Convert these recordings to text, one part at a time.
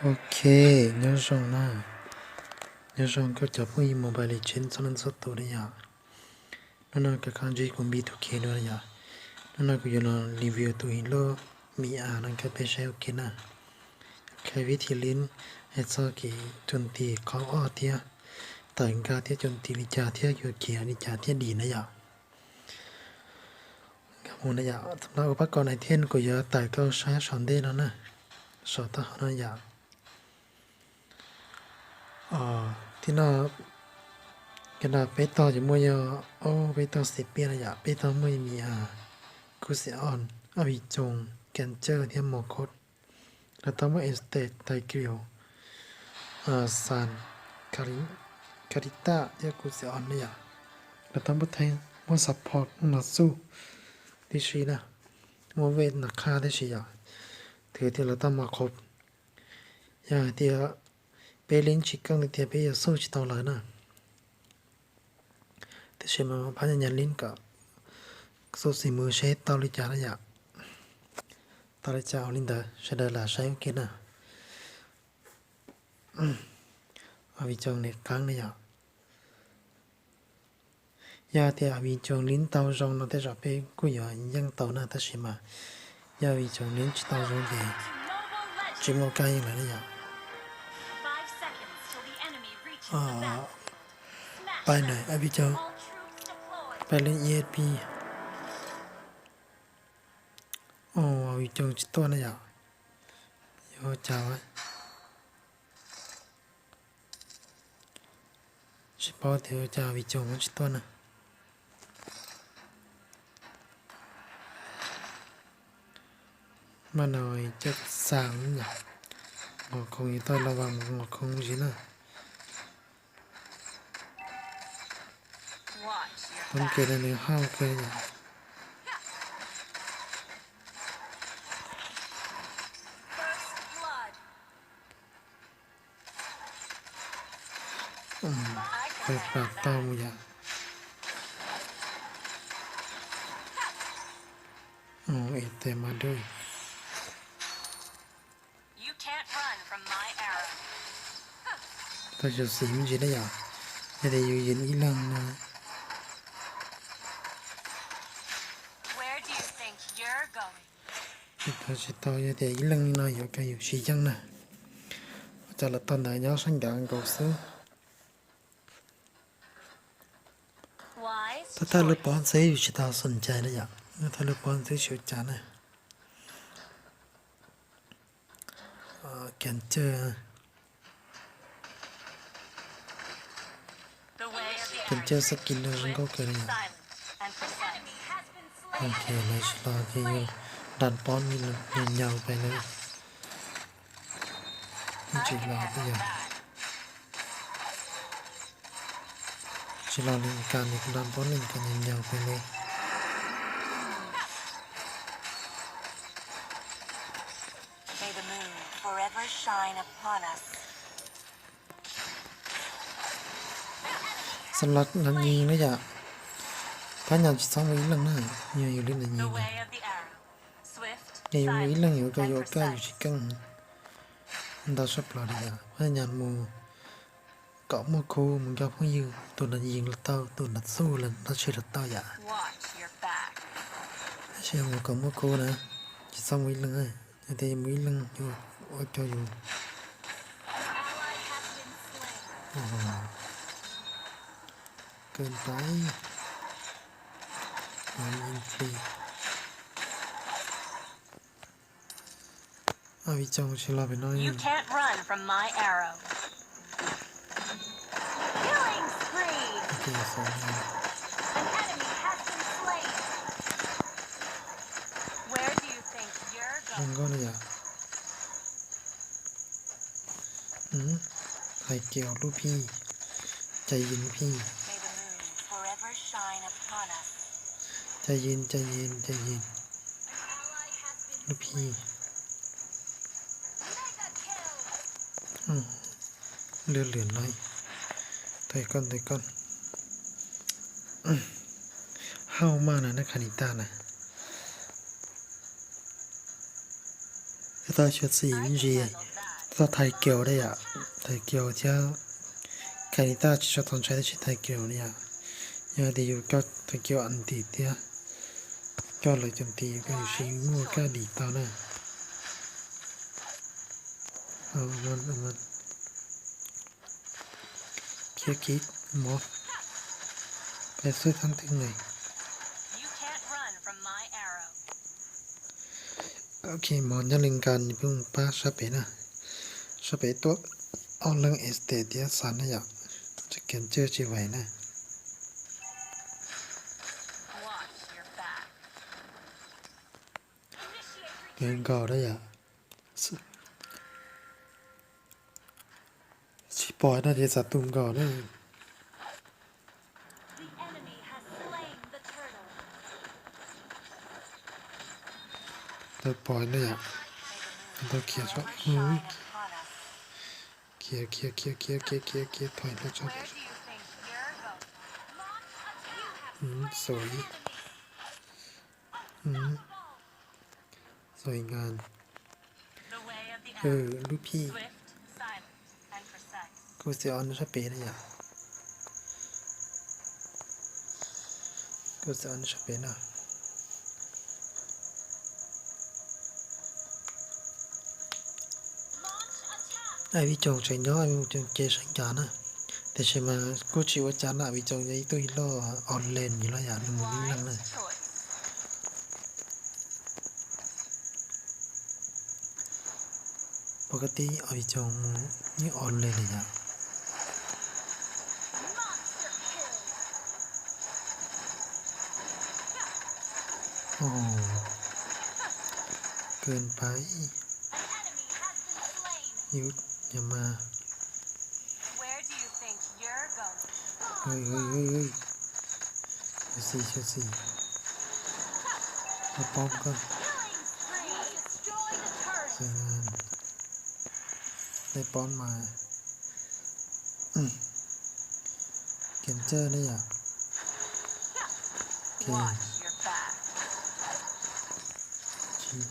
Ok, nyob zoo na, nyob zoo koj cov phooj ywg Mobile Legends txhua leej txhua tus na yom. Hnub no koj ntsib kuv Npis two K dua na yom. Hnub no kuv yuav los review tus hero Mi A no rau peb saib ua ke na. Khai vib thi lib hais txog kev coo tis qhov ob thiab tawm nkag thiab coo tis li cas thiab yuav khiav li cas thiab dim na yom. Nkag mus na yom, thaum no ua pab kom na thiab kuv yuav tawm koj saib saum ntej no na, saum taub hau no yom. Thiab no, cov no peb tog ces muaj yog, o, peb tog xim piaj na yom, peb tog muaj Mi A, Kuj Xi On, Ab Viv Coos, Kev Cawj thiab Mos Khos. Lawv tau muaj Esther, Tigreal, Xas, Kali, Kali Taj thiab Kuj Xi On na yom. Lawv tau muaj theeb, muaj support, muaj Nasus tib si na, muaj Vej Nas Khaj tib si yom. Twb tias lawv tau Mos Khos, yog hais tias peb lib tsis keej li tias peb yuav xub tsis tau lawv na. Tiam sis mas phab nyuam nyuam lib kom xub xim mus seb tau li cas na yom. Tau li cas ua li ntawd sawv daws lam saib ua ke na. Ab Viv Coos nim qeeb na yom. Yog tias Ab Viv Coos lib tau zoo no tej zaum peb kuj yuav yeej tau na, tab sis mas yog Ab Viv Coos lib tsis tau zoo ces tsis muaj kab yeej lawm na yom. Pais na Ab Viv Coos, pais lib E S P. Ab Viv Coos tsis tuaj na yom. Yuav ua cas? Tsis paub tias ua cas Ab Viv Coos tsis tuaj na. Mas no cov xas yom, Mos Khos yuav tau los vas Mos Khos ntsis na. Poob kev no nws hauj kawg yom. Pab tau mus yom. Es tes mas dub. Tau xyuam xim me ntsis na yom. Yog tias yus yim ib leeg no, tsis tau, tsis tau, yog tias ib leeg li no yuav ua rau yus tsis yeej na. Ua cas lawv tog ntawd nyob sab ncav nkaus xwb. Thawj thawj lub pob ntxwb yus tsis tau xom cai na yom, thawj lub pob ntxwb tsis ua cas na. Kev cawj, kev cawj sab kis no zoo nkauj kawg li yom. Ok, lawv tsis los ces yus nrag pob nyaum nyaum pem lawm. Tsis los, tsis los li cas nws kuj nrag pob li cas nyaum nyaum pem li. Xav los nas nyis na yom. Phab nyas tsis txhob muaj ib leeg na, yog yus li nas nyis na. Yog yus muaj ib leeg yuav koj yuav kaj yus tsis keej. Ntau sab plaws li yom, phab nyas mus kom muaj khub mus nco phooj ywg, tus nas yees los tau, tus nas xub los tsis los tau yom. Tab sis mus kom muaj khub na, tsis txhob muaj ib leeg, yog tias yus muaj ib leeg yuav ua rau yus kawg ntawd. Ab Viv Coos tsis los pem no. Zoo nkauj li yom. Hais kiag lub phij, cai yis lub phij. Cai yis, cai yis, cai yis. Lub phij. Lwm lwm no. Ntawm koj, ntawm koj. Hauj maj na, nab kha nis tag na. Tau xyuam xim me ntsis, Txhob thaiv kiag na yom, thaiv kiag thiab. Kha li tab tsis txhob txaus ntshai tab sis thaiv kiag na yom. Yog tias yus coj thaiv kiag anti thiab coj lawv cov nti yus koj yus siv muaj kab dim tau na. Khiav kiag mov, peb xwb thab twg ne. Ok, mov nyob li nkas peb mus pab sab pem na. Sab pem tuaj ob leeg Este thiab Xas na yom. Tsis kiv ntswj tsis vais na. Peb nkaus na yom. Tsis pom no ces xav tu nkaus na. Tau pom na yom. Tau khiav so. Khiav khiav khiav khiav khiav khiav khiav thaiv lawv tso. Sorry. Sorry ngan. Lub phij. Kuv xav ob nyob sab pem na yom. Kuv xav ob nyob sab pem na. Ai Vij Coos tseem nyob, Vij Coos ces sab ncas na. Tiam sis mas kuj tsis ua cas na, Vij Coos yog ib tug loj online yus los yam nws mus ib leeg na. Pom koj tib Vij Coos mus yeej online li yom. Ken pais. Yus yog mas. Xyov xis, xyov xis. Pab koj. Dej pob mas. Kiag ntsawj ne yom. Tsis,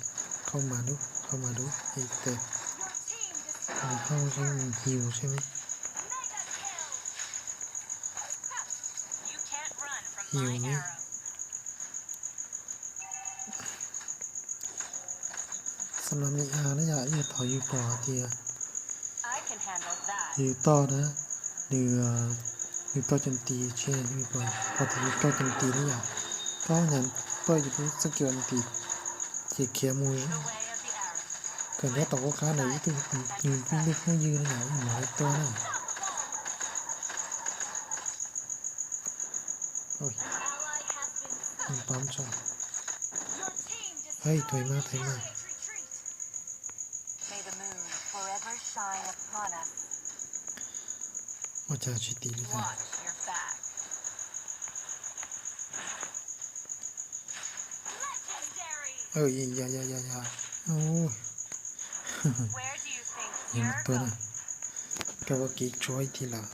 khau mas dub, khau mas dub es tes. Nws hauj zoo hius seb ne. Hius ne. Xam las mi a na yom, yog thaum yus pom hais tias yus toj na, nws, yus toj cov nti, tsis, yus pom, pom tias yus toj cov nti na yom, koj nyam toj yus lub txoj kev nti ces khiav mus. Kawm nyob tom qub qab na ib tug, nws ib tug phooj ywg na yom, ib mam li tuaj na. Pab tso. Hej, thaiv mas, thaiv mas. Ua cas tsis tim li cas? Ya ya ya ya. Yog mus tuaj na. Koj ua kev tsuab ib tib lawm.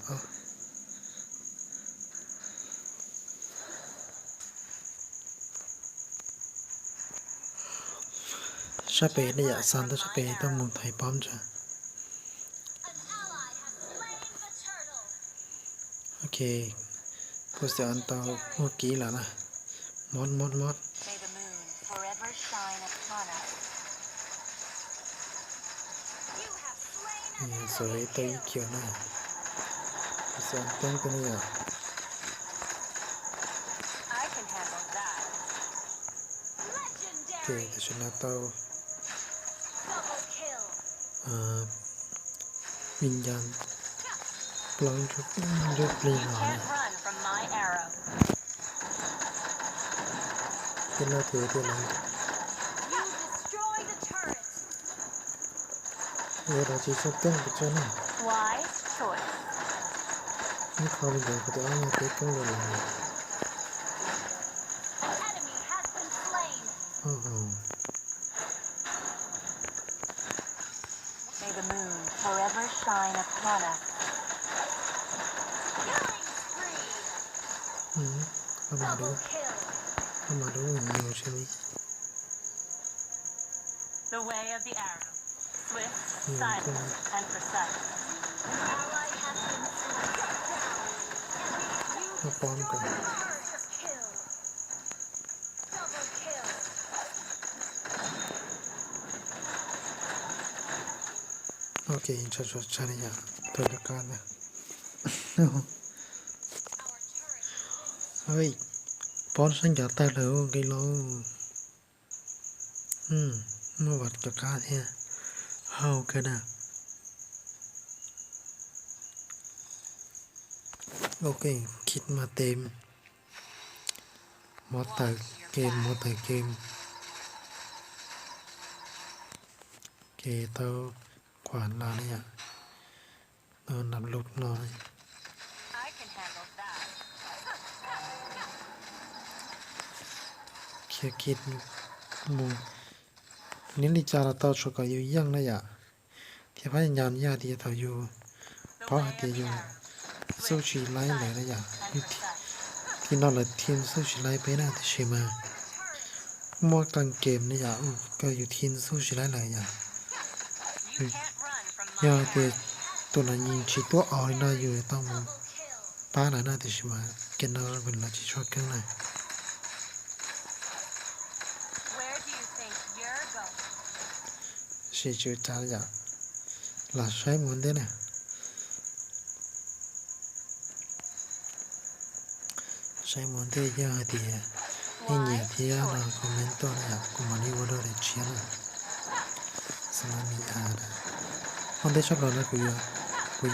Sab pem ne yom, xa tuaj sab pem tuaj mus thaiv pab ntsa. Ok, kuv xav tau ua kev lawm na. Mob mob mob. Xav tau ib kiag na. Kuv xav teeb kuv ne yom. Ces tam sim no tau vij ncan plaub nruab plig no. Tej no ces tias lawv ua dab tsi txog keej pes tsawg na. Ib qho li ntawd kuv tias ob nyuag teb keej li lawm. Koj mas dub, koj mas dub yus seb. Ua pom ko. Ok, tsa tsa tsa li yom, tuaj rov qab na. Pom sab ncov tawg lawm nqi lauj. Muaj vas rov qab thiab, hauj kawg na. Ok, kit mas tes. Mov tawm ke, mov tawm ke. Ke tau khuam los li yom, tau nap lub no. Khiav kit mus, neb li cas los tau tsuas kom yus yeej na yom. Thiab phab nyas yog tias thaum yus paub hais tias yus xub tsis laib lawm na yom. Tim no lawv thiaj xub tsis laib peb na, tiam sis mas muaj qee kem ne yom, kawg yus thiaj xub tsis laib lawm yom. Yog tias tus no yeej tsis tuaj os li no yus tau mus pab lawm na, tiam sis mas kem no lawv tsis tshua keeb na. Sim tswv tsav yom, los saib mus ntej na. Saib mus ntej, yog hais tias nej nyiam thiab no comment tuaj na yom, kuv mam li ua dua daim tshiab na. Xav mas mi a, ua ntej tshaj plaws no kuv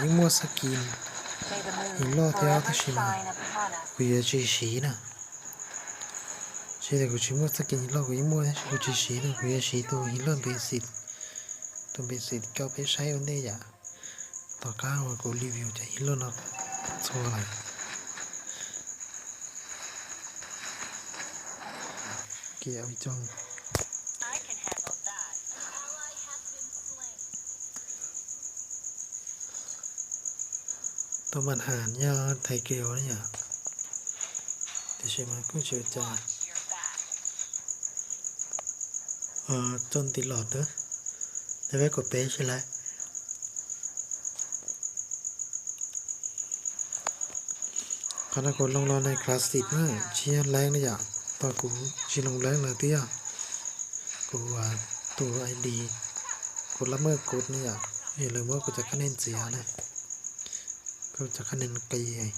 yeej muaj skin his loj thiab tab sis mas kuv yuav tsis siv na. Tsis tias kuv tsis muaj skin his loj, kuv yeej muaj tab sis kuv tsis siv na, kuv yuav siv tus his loj npe xim, tus npe xim rau peb saib ua ntej yom. Tom qab uas kuv review cov his loj no txhua lawm. Kiv ua cog. Tus mas has yog thais kiv ne yom, tiam sis mas kuj tsis ua cas. Txog ntiv los twb, nws peb kaum peb xwb lawm. Qhov no kuv loo los nws classic na, tsis yog leej na yom, tau kuv tsis loo leej lawm twb yog kuv tus ID, kuv lab maj kuv ne yom, es lawv muab kuv cov khab nees ntxias na, kuv cov khab nees qis.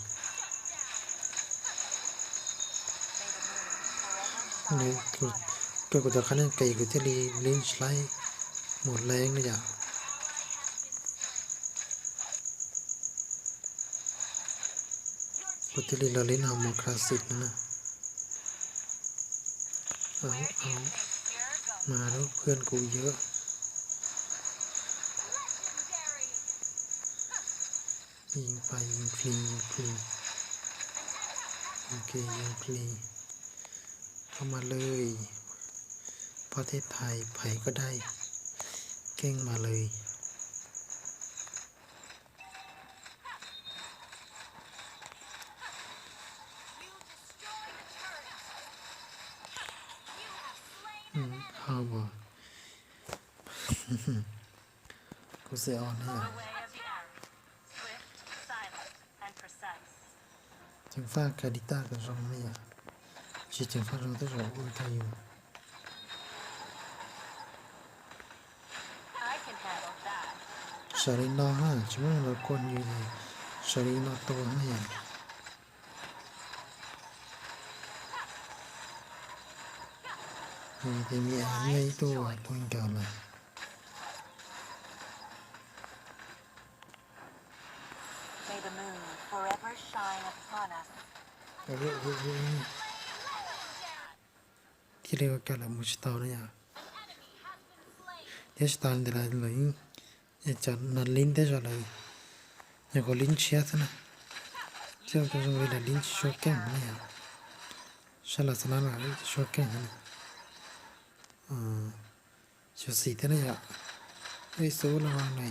Kawg kuv cov khab nees qis kuv thiaj li lin tsis laib mus leej na yom. Kuv thiaj li los li no mus classic no na. Mas lub pliag kuv yog yeej pais yeej plig yeej plig, ok yeej plig. Phob mas lwj, phob tej thais phais koj daim, keej mas lwj. Hau as, kuv xav ua ne yom. Ceev faj ka di taj kom zoo ne yom, tsis ceev faj zoo tej zaum ua tau yus. Sawv li no ha, tsis muaj leej twg kuaj yus, sawv li no tua ne yom. Ces me nyuam ib tug tua nkaus lawm. Thiaj li ua cas lawv mus tsis tau na yom. Thiab tsis tas li ntawd lawv, cov no lin tej zaum lawv nyuam qhuav lin tshiab xwb na. Thiab ua zoo li lawv lin tsis tshua keej na yom. Sab lawv xav na lawv tsis tshua keej na. Xyuam xim thiab na yom. Ej xub los ne.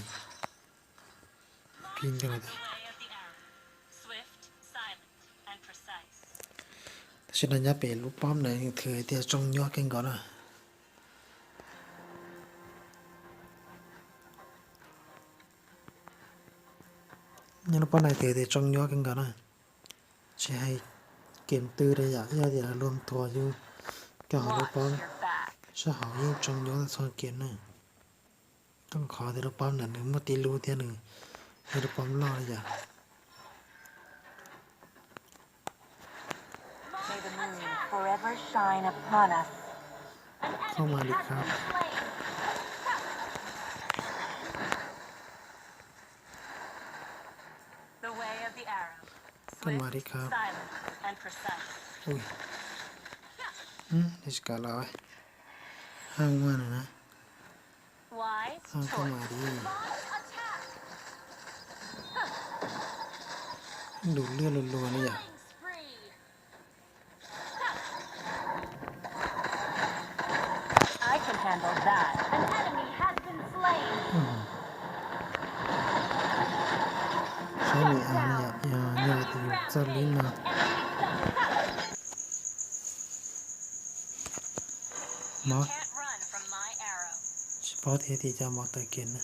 Tab sis no nyob pem lub pab ntawd thwv tias tsoo nyob kawg nkaus na. Nyob lub paub na ces tias tsoo nyuab kawg nkaus na. Tsis hais kem twg li yom, yog tias luag nthuav yus rau hauv lub paub sab hauv yeej tsoo nyuab txhua kev na. Koj qhov tias lub paub ntawm nws muaj tib lub thiab nws yog lub paub loj li yom. Koj mas li khab. Koj mas li khab. Ui, tsis kam los. Haj muaj na. Koj mas li. Lus liaj lus luag li yom. Saib li yog yog tus yus txoj lib no. Mob, tsis paub thiab tias cov mob tawm kev na.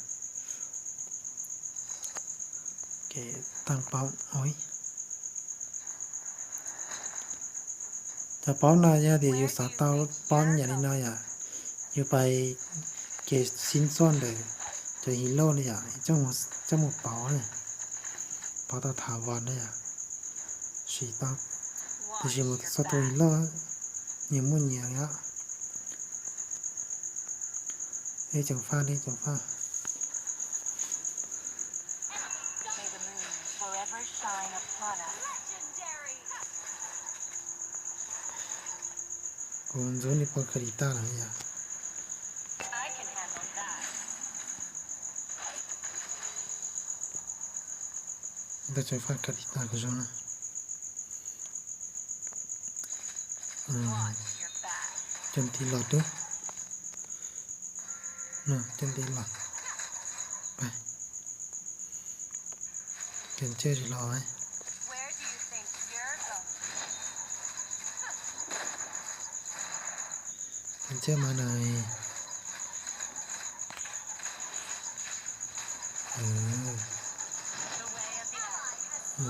Ces tag paub, cov paub no yog tias yus xav tau paub nyiam li no yom, yus pais kev xib txuaj ntawm cov his loj li yom, coj mus pauv, pauv tau thav vas na yom, siv tau. Tiam sis mus txog tus his loj nyias muaj nyias yom. Ib ceev faj li ceev faj. Kuv ntxub nej poj Kalis tag lawm yom. Tau ceev faj Kalis tag kuv zoo na. Cov ntiv los twb, cov ntiv los. Ces ntsej tsis los. Ces ntsej mas na.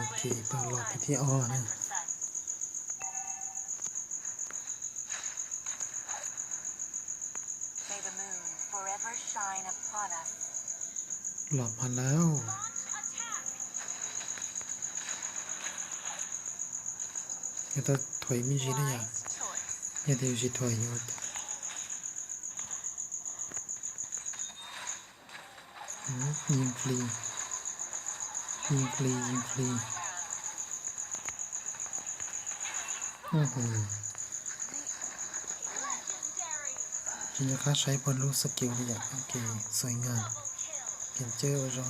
Ok, tau los tus thib ob na. Los mas lawm. Yog tau thuaim me ntsis na yom. Yog tias tsis thuaim yus yeej fli, yeej fli, yeej fli. Tsis nco qab saib puag lub skill li yom. Ok, xui nga, kiv ncej ua zoo.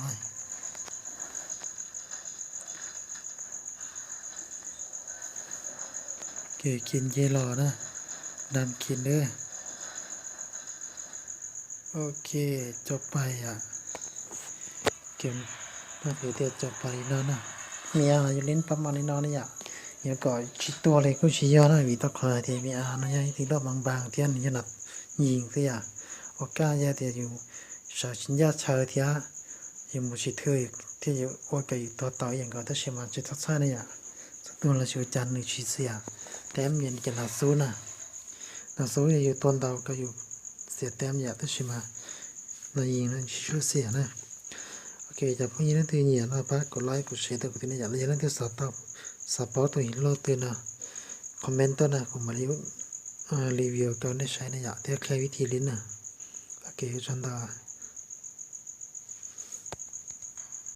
Kiv nce los na, dam kiv na. Ok, cov pais yom. Kiv, no hais tias cov pais li no na. Mia yus lin pab mas li no na yom. Yuav kom tsis tuag li kuj tsis yog na, vim tau qhov hais tias mia no yog ib tug doj npas npas thiab nws yog nas yis xwb yom. Ua kaj yog tias yus sawv tsis ncaj chaw thiab yus mus tsis thwj thiab yuav ua kom yus tuag tau ib yam nkaus, tab sis mas tsis txhob txhawj na yom. Txhua tus los tsis ua cas nws tsis xiam teeb, ces nas xub na. Nas xub yog yus tua ntau kom yus xiam teeb yom, tab sis mas nas yis no tsis tshua xiam na. Ok, cov phooj ywg leej twg nyiam no pab kuv like kuv share rau kuv thiab na yom. Los yog leej twg xav paub tus his loj twg no comment tuaj na, kuv mam li review rau nej saib na yom, thiab qhia vib thi li na. Ok, ua tsaug ntau.